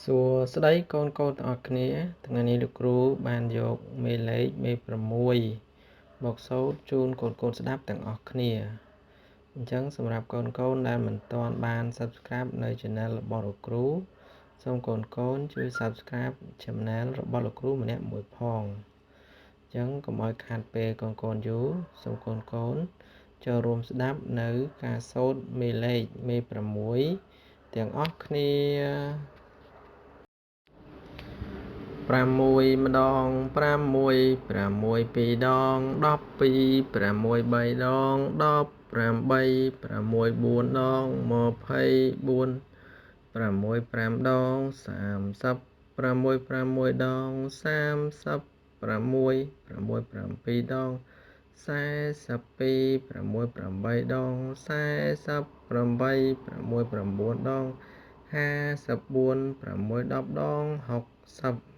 សួស្តីកូនកូនទាំងអស់គ្នាថ្ងៃនេះលោកគ្រូបានយកមេលេខមេ6មកសូត្រជូនកូនកូនស្ដាប់ទាំងអស់គ្នាអញ្ចឹងសម្រាប់កូនកូនដែលមិនទាន់បាន Subscribe នៅ Channel របស់លោកគ្រូសូមកូនកូនជួយ Subscribe Channel របស់លោកគ្រូម្នាក់មួយផងអញ្ចឹងកុំឲ្យខាតពេលកូនកូនយូរសូមកូនកូនចូលរួមស្ដាប់នៅការសូត្រមេលេខមេ6ទាំងអស់គ្នា6ម្ដង6 6 2ដង12 6 3ដង18 6 4ដង24 6 5ដង30 6 6ដង36 6 7ដង42 6 8ដង48 6 9ដង54 6 10ដង60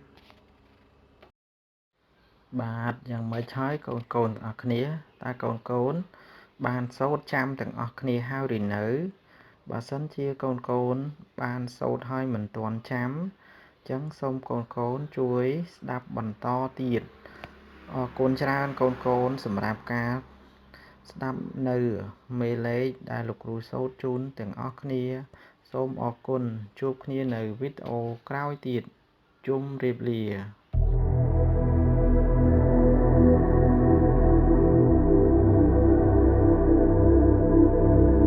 បាទយ៉ាងម៉េចហើយកូនកូនទាំងអស់គ្នាតើកូនកូនបានសូត្រចាំទាំងអស់គ្នាហើយឬនៅបើសិនជាកូនកូនបានសូត្រហើយមិនទាន់ចាំអញ្ចឹងសូមកូនកូនជួយស្ដាប់បន្តទៀតអរគុណច្រើនកូនកូនសម្រាប់ការស្ដាប់នៅមេលេខដែលលោកគ្រូសូត្រជូនទាំងអស់គ្នាសូមអរគុណជួបគ្នានៅវីដេអូក្រោយទៀតជម្រាបលា។